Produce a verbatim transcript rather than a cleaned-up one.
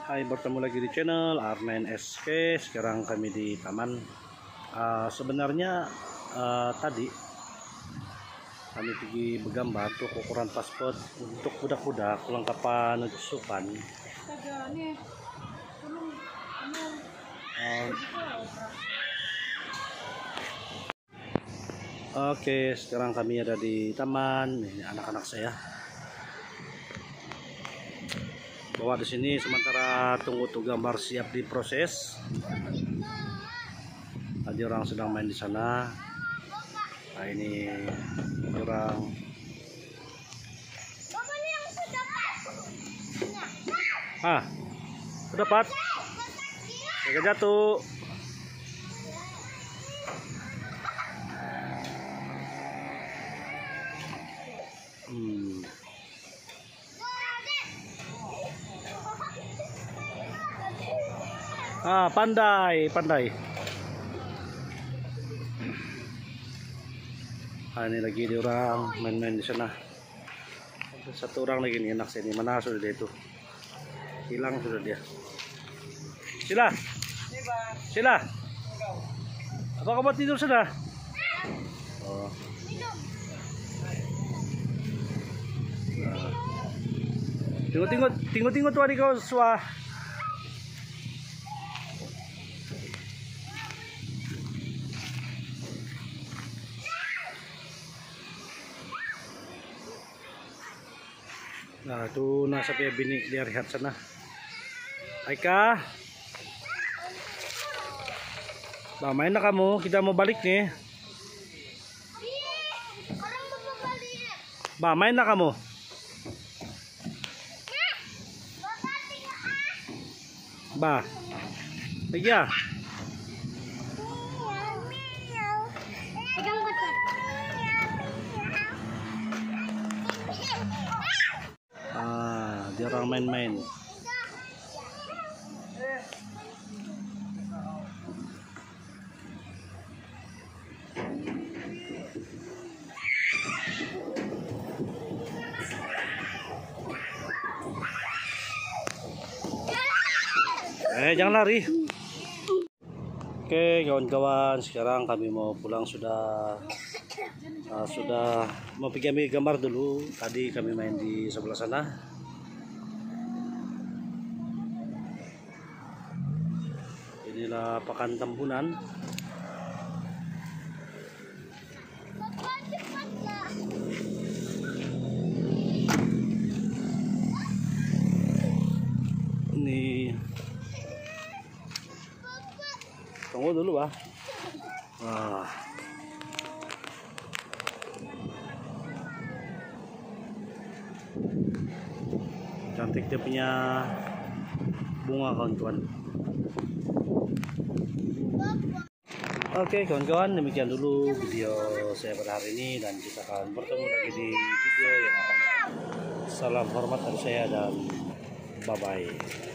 Hai, bertemu lagi di channel R nine S K. Sekarang kami di taman. Ah, sebenarnya, ah, tadi kami pigi begambar untuk ukuran pasport untuk budak-budak, kelengkapan untuk sukan. Ah, Oke, sekarang kami ada di taman. Ini anak-anak saya. Bawa di sini sementara tunggu tu gambar siap diproses. Tadi orang sedang main di sana. Nah, ini orang. Ah, dapat. Jaga jatuh. Hmm. Ah, pandai, pandai. Ah, ini lagi dia orang main-main di sana. Satu orang lagi ni, anak saya ni. Mana sudah dia tu? Hilang sudah dia. Sila. Sila. Apa kau buat tidur sudah? Oh. Tengok-tengok, tengok-tengok tu adik kau, Suah. Nah, tu na sa pia bini dia rehat sana. Aika. Bah, main na kamu, kita mau balik ni. Bah, main na kamu. Bah. Lagi ah. Ah, dia orang main-main. Eh, jangan lari. Oke, kawan-kawan, sekarang kami mau pulang sudah, ah, sudah mau pergi ambil gambar dulu. Tadi kami main di sebelah sana. Inilah Pakan Tambunan. Ni. Tunggu dulu, bah. Ah. Cantik dia punya bunga, kawan-kawan. Oke, kawan-kawan, demikian dulu video saya pada hari ini dan kita akan bertemu lagi di video yang akan datang. Salam hormat dari saya dan bye-bye.